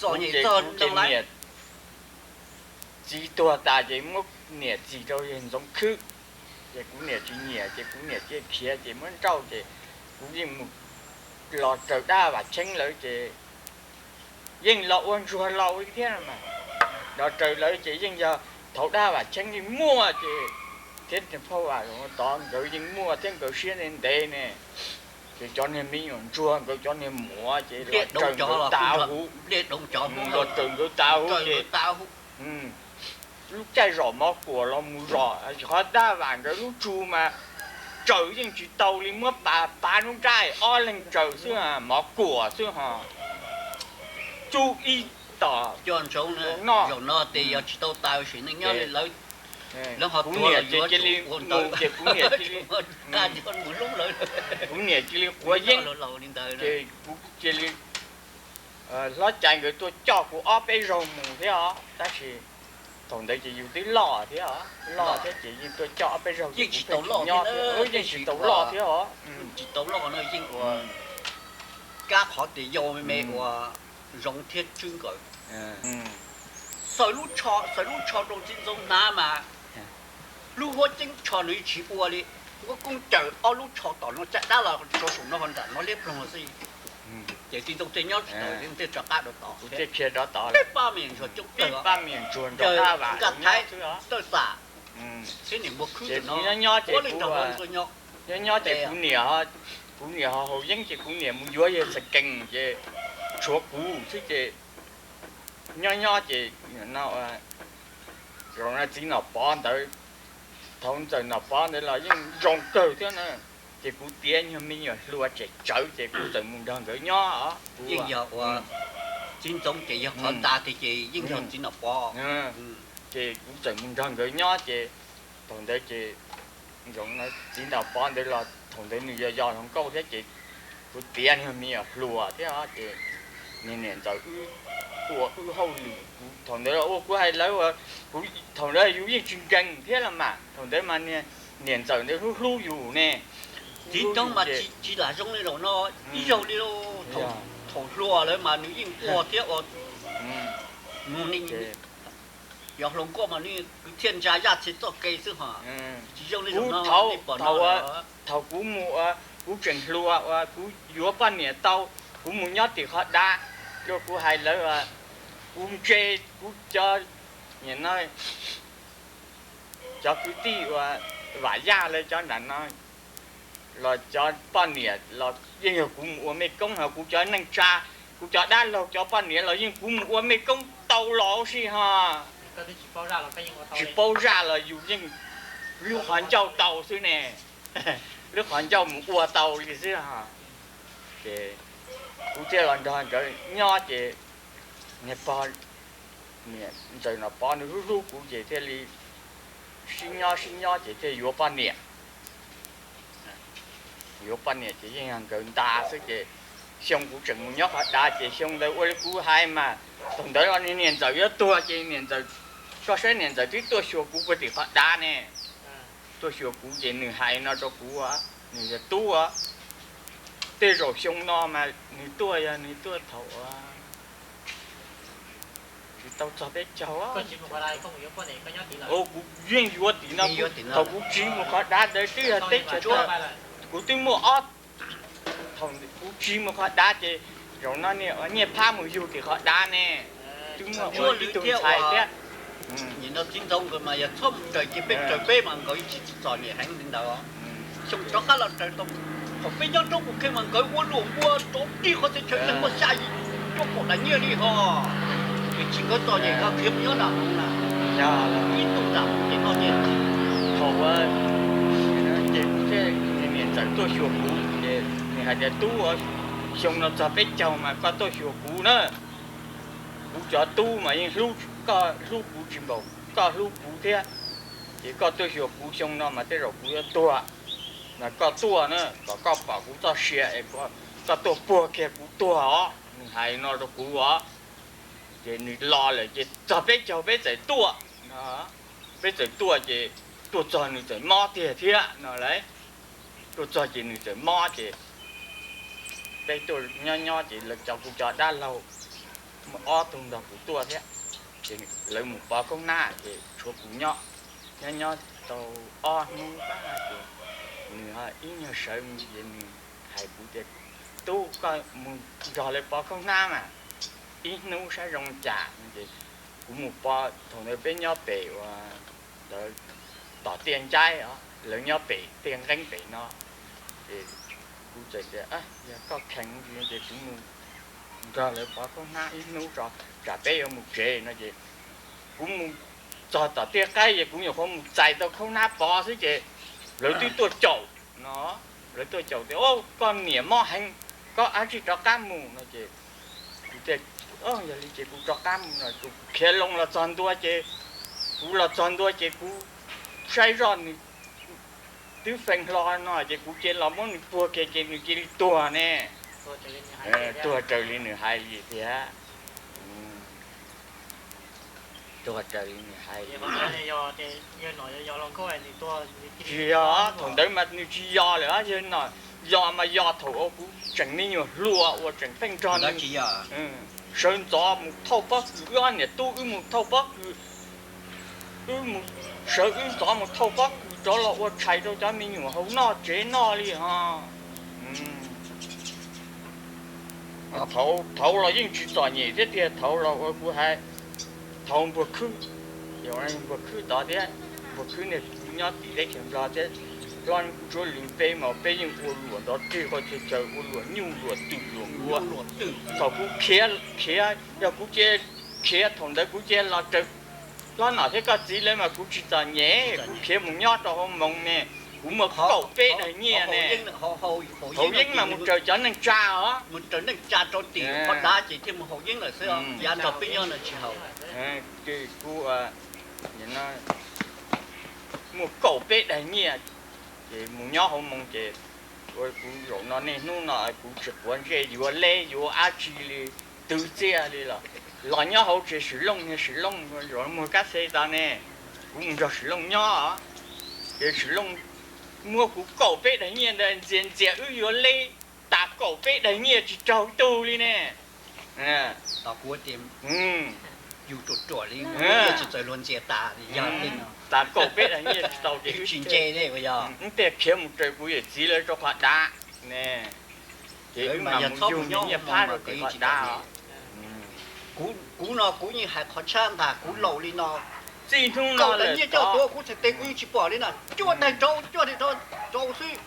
Kuv ces kuv ces niam txiv tuag tas ces muab niam txis rau yawg Ntxoov Khwb, ces kuv niam tsis nyiam ces kuv niam cia khiav ces muab nrauj ces kuv yeej mus los raws dab Vam Cheeb lawv ces yeej los ua ntsuag laus li thiab mas. Los raws lawv ces yeej yog thaum dab Vam Cheeb yeej muaj ces thiab phauj Vam Zoov tod nkawd yeej muaj thiab nkawd siab ntev ntev ne. Ces cov niag me nyuam ntsuag nkawd cov niag muam ces los raws nkawd tas huv, los raws nkawd tas huv ces lub caij zom mov kuam los mus zom qhov dab Vam nkawd lub tsu mas tsaws yeej tsis tau li, muab pas pav nruab nrab ob leeg tsaws xwb, mov kuam xwb ho. Tsuj ib tom noj. Zaum no ces yog tsis tau taws sim neej nyob li lawv, lawv ho kuv tuag niam los ces yuav cia li tsum ua ntawd mus ces kuv niam cia li, mus hlub lawv. Kuv niam cia li quav yeeb, ces kuv cia li, hlob cai nkawd tuaj coj kuv ob peb zaug mus thiab os, tab sis thaum ntawd ces yus twb loj thiab os, loj thiab ces yeej tuaj coj ob peb zaug ces kuv pheej tsis nyob thiab, yeej tsis tau loj thiab os. Tsis tau loj no yeej ua kab qhov tias yau me me uas Zoov thiab Tswb nkawd xaws lub tsho, xaws lub tsho rau txiv ntxoov hnav mas lub huab ceeb tsho nws tsis ua li. Kuv koob caws ob lub tsho tom no caj dab los rau saum no ho nram no liab ploog xwb. Ces txiv ntxoov thiaj nyob tsis tau, txiv ntxoov thiaj rov qab rau tod thiab. Peb pab me nyuam ntsuag coob kawg, nkaj thaiv tawj xam, thiab niam npua khwb no, nyob nyob ces kuv niam, kuv niam ho haus yeeb ces kuv niam mus yuav yawg Xav Kees ces tshuav kuv xwb ces nyob nyob ces no, zaum no txiv Nom Pov ntawd, thaum ntxawm Nom Pov ntawd los yeej zoo kawg thiab na. Ces kuv tiav nyuag me nyuam hluas tsem tsawv ces kuv txawm mus nrog nkawd nyob. Yeej yog ua txiv ntxoov ces yog qhov nta tiag ces yeej yog txiv Nom Pov. Ces kuv txawm mus nrog nkawd nyob ces thaum ntawd ces txiv Nom Pov ntawd los thaum ntawd nws yog yos hluas nkauj thiab ces kuv tiav nyuag me nyuam hluas thiab ces niam ntxawm wb ua wb hauj lwm, thaum ntawd los ua kuv hais lawv, thaum ntawd yus yeej tsis nkees thiab los mas, thaum ntawd mas niam ntxawm ntawd hlub hlub yus ne. Txiv ntxoov mas tsis lam zoo li zaum no ib zaug li, thaum hluas lawm mas nws yeej ua thiab ua, yog hluas nkauj mas nws kwv txhiaj ntsa yaj txhia txoj kev xwb ho. Tsis zoo li zaum no. Thaum kuv mus, kuv tseem hluas uas kuv yuav poj niam tau, kuv mus nyob tim qhov dav, rau kuv hais lawv, kuv ntse kuv cov, no, cov kwv tij uas Vam Yaj lawv cov nram no los cov poj niam los yeej yog kuv mus ua mej koob, ho kuv cov neej tsa, kuv cov dab laug cov poj niam los yeej kuv mus ua mej koob tau los si ho. Tsis paub zaj los yus yeej lub qhov ncauj tau xwb ne, lub qhov ncauj mus ua tau li xwb. Ces kuv thiaj los nrog nkawd nyob ces niag pog, niam ntxawm Nom Pov nws hlub hlub kuv ces thiaj li sib nyob sib nyob ces thiaj yuav poj niam. Yuav poj niam ces yeej yog nkawd nta xwb ces xyoo kuv tseem mus nyob qhov dav ces xyoo ntawd ua li kuv hais mas, thaum ntawd los niag niam ntxawm yuav tuag ces niam ntxawm, koj saib niam ntxawm twb tuaj xyuas kuv puag tim qhov dav ne. Tuaj xyuas kuv ces nws hais no rau kuv, nws yog tub, tej zaum xyoo no mas nws tuaj yog nws tuaj thaum tsis tau txog peb caug. Kuv yeej yuav tim no, thaum kuv tsiv mus qhov dav ntawd twb yog teb chaws, kuv twb muaj ob, thaum kuv tsiv mus qhov dav ces zaum no niam Nyiaj Phab mus yug tim qhov dav ne, twb muaj ib tug ntxhais thiab. Nim no txiv ntxoov nkawd mas yog txhob mus raws ces peb raws peb mas nkawd tsis txom nyem heev li ntawd. Xyoo rov qab los raws tau, thaum peb nyob roob Pus Khej mas nkawd ua luam npua rau tig qhov txhia chaw yeej muaj xya cuaj kaum daim nyiaj li ho. Ces tsis nkawd txom nyem nkawd khiav mus nyob nram no na. Ib tug nram ces no ces thaum ces kuv thiaj, niam ntxawm tuaj xyuas kuv ces nws hais tias, Tub, xyoo no txog peb caug mas koj tuaj xyuas kuv na. Kuv cov tub mas yeej hlub, koj hlub kuv tsis npaum koj hlub kuv thiab. Ces koj tuaj xyuas kuv xyoo no mas tej zaum kuv yuav tuag, mas koj tuaj na kom koj pom kuv txoj sia es koj tuaj puag kiag kuv tuag os. Nws hais no rau kuv os. Ces nws los lawm ces txog peb caug peb txawm tuaj. Peb txawm tuaj ces tuaj txog nws txawm mob tiag thiab no lauj. Tuaj txog ces nws txawm mob ces peb tuaj nyob nyob ces lawv cov, kuv cov dab laug Muaj ob tug nrog kuv tuaj thiab, ces lawv mus pov khaub hnab ces tshuav kuv nyob. Nyob nyob tau ob hnub pab ces nws ib nyuag sawv mus ces nws hais kuv tias, Tub, koj mus nrog lawv pov khaub hnab mas ib hnub saib zoo cas no. Ces kuv mus pov, thaum ntawd peb nyob pem ua tom Tiaj Ncaib os, lawv nyob pem Tiaj Nqeeb pem no. Ces kuv txawm tias, Yog koj kheev ces kuv mus nrog lawv pov khaub hnab ib hnub tso, tsam peb yuav mus tsev no. Ces kuv mus txog tom Tiaj Qaib ces kuv nyuam qhuav mus txais tau khaub hnab pov xwb ces lawv twb tuaj caum no. Lawv tuaj caum tias, Koj niam mob heev, koj ab tsi rov qab mus no. Ces kuv tias, Yog li ces kuv rov qab mus no. Kuv khiav loo los txog ntua ces, kuv los txog ntua ces kuv saib zoj nws twb feeb hlo no ces kuv cia los muab nws puag kiag ces nws cia li tuag ne. Tuag raws li nws hais li tiag. Tuag raws li nws hais li. Tsis yog, thaum ntawd mas nws tsis yog lawm, yog no yog mas yog thaum uas kuv tseem me nyuam hluas uas tseem pheej nrog nws sawv ntxov mus thauj pob kws, wb ob niam tub wb mus thauj pob kws, wb mus, sawv wb ntxov mus thauj pob kws rov los ua tshais rau cov me nyuam hauv noj tsev noj li ho. Thaud los yeej tsis txom nyem thiab tiag, thaud los ua kuv hais, thaud npuag khwb, npuag khwb tod thiab, npuag khwb niag nyob tim teb chaws Nplog thiab, hlob Ntsuab Lwm peb mas peb yeej ua luam ntov rig qhov chaw chaw, ua luam nyuj luam twm luam nkuav. Thaum kuv khiav, khiav, yog kuv cia khiav thaum ntawd kuv cia los raws hlob Nom thiab koj txiv lawv mas kuv tsis txom nyem, kuv khiav mus nyob rau hauv Moos ne, kuv muaj kaum peb daim nyiaj ne. Haus yeeb mas mus raws cov neej tsa os. Mus raws neej tsa rau tim qhov dav ces thiaj mus haus yeeb lawm xwb, yav nrog peb nyob no tsis haus. Ces kuv muaj kaum peb daim nyiaj, ces mus nyob hauv Moos ces ua kuv zaum no niaj hnub no kuv tsis quav ntsej yuav leb yuav dab tsi li, twv txiaj li los, los nyob hauv tsev Swm Looj, Swm Looj zaum muag kab xe tod ne, kuv mus nrog Swm Looj nyob, ces Swm Looj muab kuv kaum peb daim nyiaj ntawd ntxias ntxias wb yuav leb tas kaum peb daim nyiaj tsis raug tug li ne. Yus ruam ruam li, tsis txawm luag ntxias tas, tas kaum peb daim nyiaj tsis tau ces wb tsis ntse ne, yog wb thiaj khiav mus raws kuv yawm txiv lawv rau qhov dav ne. Ces wb mas mus yug nyiaj phab rau pem qhov dav. Kuv no kuv yeej hais qhov tshab ntag, kuv laus li no, txij hnub no lawm nyiaj coj tuav kuv txhais tes kuv yeej tsis pom li na, cuaj daim rau, cuaj daim rau xwb.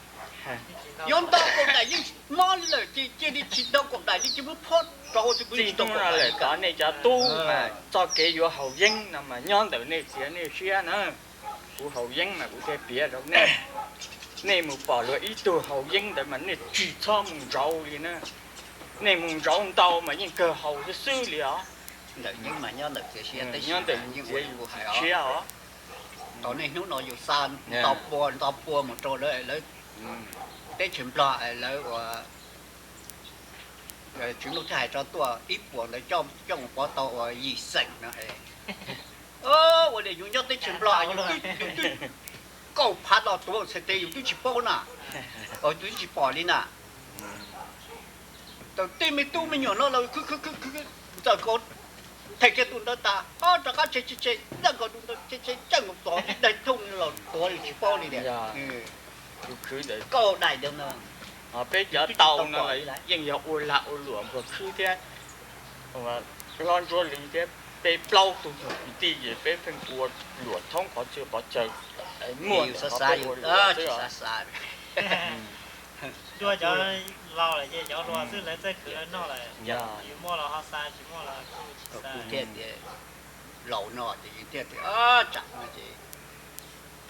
Yuav ntau kaum daim yeej mob li lawm ces cia li tsis ntau kaum daim li ces muab phob rau xwb, kuv yeej tsis tau kaum daim li cas. Nej cov tub mas txoj kev yuav haus yeeb no mas nyob ntawm nej txiav nej siab na. Kuv haus yeeb mas kuv thiaj piav rau nej. Nej mus pom luag ib tug haus yeeb ntawd mas nej tsis txhob mus ntsauv li na. Nej mus ntsauv ntau mas yeej kawg haus xwb xwb li os. Ntawm yeeb mas nyob ntawm txiav siab, nyob ntawm txiav siab os. Tau niaj hnub no yus xa nto pua nto pua mus rau lawv teb chaws Nplog, lawv ua Tswv Nuj thiaj hais tso tuaj ib puas ntawd coj mus pov tau ua yim xeem no. Ua li yus nyob teb chaws Nplog yus twb kaum phav los tuav txhais tes yus twb tsis paub na, yus twb tsis pom li na. Tau tej me tub me nyuam no los khwb khwb khwb khwb, txawm ko them kiag tus ntawd tas, rov qab tseg tseg tseg, ntawm ko tus ntawd tseg tseg, coj mus txov daig thooj los tuav li tsis paub li tias. Kaum daim ntawd no. Peb cov tau no yeej yog ua lag ua luam npuag khwb thiab hlob Ntsuab Lwm thiab peb plaub tug kwv tij ces peb pheej ua luam thoob qhov txhia qhov chaw. Muaj ntawm qhov peb ua luam xwb. Cov laus lawm ces cov hluas xwb lawv txawj khwv lawv noj lawm. Yus muaj los ho xa, tsis muaj los kuj tsis xa. Laus no ces thiaj tias tsam no ces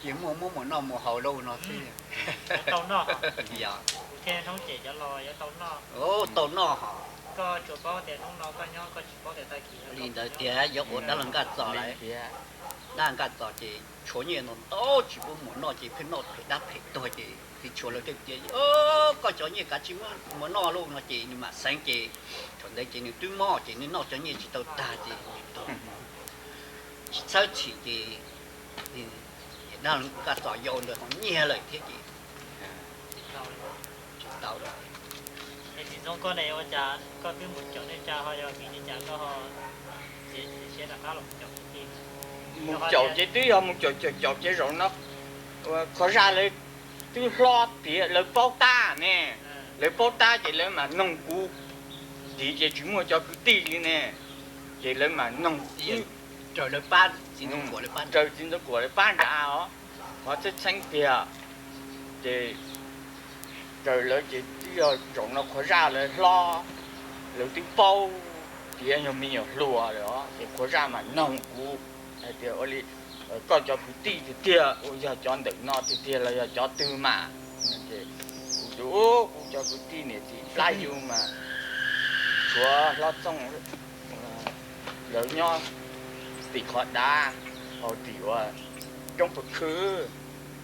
cia muaj muab mus noj mus haus lauj no xwb. Tau noj. Yog. Kuv thiaj hnub cem cov laus yuav tau noj. Tau noj hos. Koj tsuas paub tias hnub no koj nyob koj tsis paub tias tag kis li ntawd tiag, yuav ua dab laug Nkaj Txos lawm. Dab laug Nkaj Txos ces tshuav nyiaj ntau ntau tsis pub mus noj ces pheej noj phem dab phem tuag ces txiv tshuav lawv thiaj tias, koj cov nyiaj kav tsij muab mus noj lauj no ces nws mam xeev ces thaum ntawd ces nws twb mob ces nws noj cov nyiaj tsis tau tag ces tsis txhawb txhim ces dab laug Nkaj Txos yau ntawd ho nyiag lawm thiab ces tsis tau lawm. Es txiv Ntxoov, koj ne ua cas koj twb mus caum neej tsa ho yog vim li cas koj ho Mus caum ces twb yog mus caum caum caum ces zaum no qhov zaj lawv twb hlob tiav lawv paub tab ne. Lawv paub tab ces lawv mam noog kuv. Tiv ces tsis muaj cov kwv tij li ne, ces lawv mam noog kuv. Raws txiv ntxawm kuam lawv pab nrad os, qhov txheeb txheeb tiag. Ces raws lawv ces twb yog zaum no qhov zaj lawv hlob, lawv twb paub tiav yog me nyuam hluas lawm os, ces qhov zaj mam noog kuv hais tias ua li koj cov kwv tij tiag tiag ua yog cov ntawm no tiag tiag los yog cov twg mas? Kuv tias kuv cov kwv tij niam txiv plab yug mas tshuav hlob Txooj lawv nyob tim qhov dav hauv tim ua roob puas khw,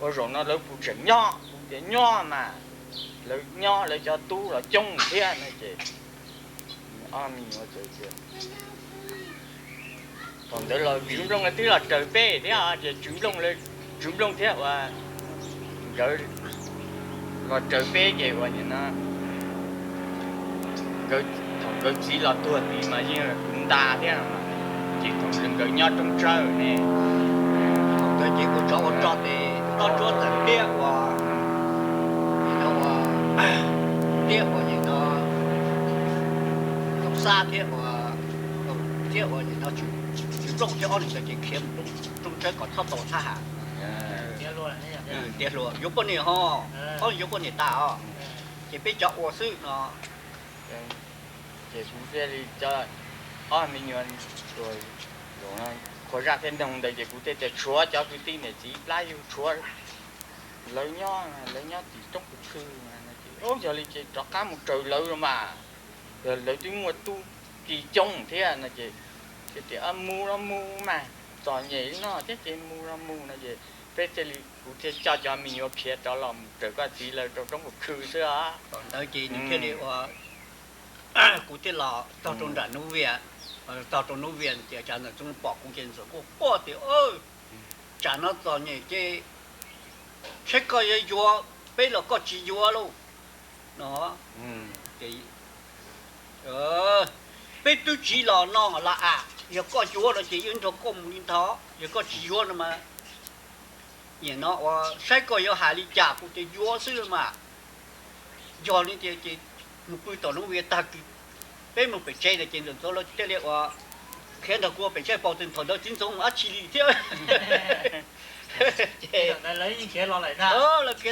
ua zaum no lawv puas tseem nyob? Kuv tias nyob mas, lawv nyob lawv cov tub los coob thiab no ces ob me nyuam txawm tias thaum ntawd los Tswv Nplooj twb los raws peb thiab ces Tswv Nplooj, Tswv Nplooj thiab ua nkawd los raws peb ces ua no thaum nkawd txiv los tuag tid mas yeej kuv nta thiab, ces thaum nkawd nyob roob tsawb ne, thaum nkawd ces ua tsov ua rog ces toj ntsuab txawm tiab ua, tiab ua nim no Tooj Xab thiab ua, thiab ua nim no Tswv Nplooj thiab ob niag ntawd ces khiav mus roob tsawb kom txhob tau thab ham. Tiav hluas yuav poj niam ho, ob yuav poj niam tas os, ces peb cov ua xwb no. Ces kuv thiaj li cov ob me nyuam, qhov zaj thiaj noog ntawd ces kuv thiaj tias tshuav cov kwv tij niam txiv plab yug tshuav, lawv nyob, lawv nyob tim roob puas khw. Yog li ces rov qab mus raws lawv los mas, yog lawv twb muaj tub ki coob thiab no ces thiaj tias mus los mus mas, txom nyem no thiab ces mus los mus no ces peb thiaj li, kuv thiaj coj cov me nyuam khiav rov los mus raws koj txiv lawv rau roob puas khw xwb os. Thaum ntawd ces nws thiaj li ua, kuv thiaj los txog rau nram Nub Vias, txog rau Nub Vias ces cov ntawd txawm pom kuv ces txawm quaj quaj tias, tsam no txom nyem ces saib koj yuav yuav peb los koj tsis yuav lauj no. Peb twb tsis los no los as, yog koj yuav no ces yeej nrog koj mus li ntawd, yog koj tsis yuav no mas, nim no ua saib koj yuav hais li cas, kuv tias yuav xwb mas. Yog li tias ces mus pw tom Nub Vias tag kis peb mus pem tsev no ces Ntxawm Ntxoov lawv thiaj li ua khiav nrog kuv pem tsev, paus txog thaum ntawd txiv ntxoov mus dab tsi li thiab. Lawv khiav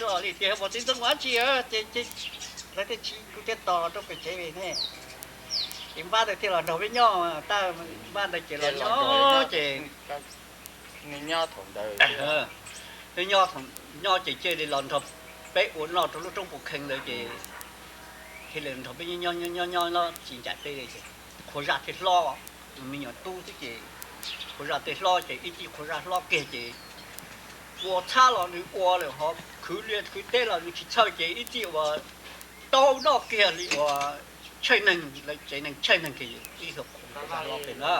los li tias paus txiv ntxoov mus dab tsi, ces lawv thiaj tsis, kuv thiaj tos los rau pem tsev ne. Ces npab ntawd thiaj los nrog peb nyob, tab npab ntawd ces los nyob ces nyob thaum ntawd, nyob ces thiaj li los nrog peb ua noj rau lub roob puas khw ntawd ces thiaj li nrog peb nyob nyob nyob nyob tsis ncaim peb li ces qhov zaj thiaj hlob, me nyuam tub xwb ces qhov zaj thiaj hlob ces ib txij qhov zaj hlob kiag ces ua txhab los nws ua lawm, ho khwv liaj khwv teb los nws tsis txhawj ces ib txij ua tau noj kiag li ua tshaij neeg, lawv tsev neeg tshaij neeg kiag ib qhov zaj hlob kiag na.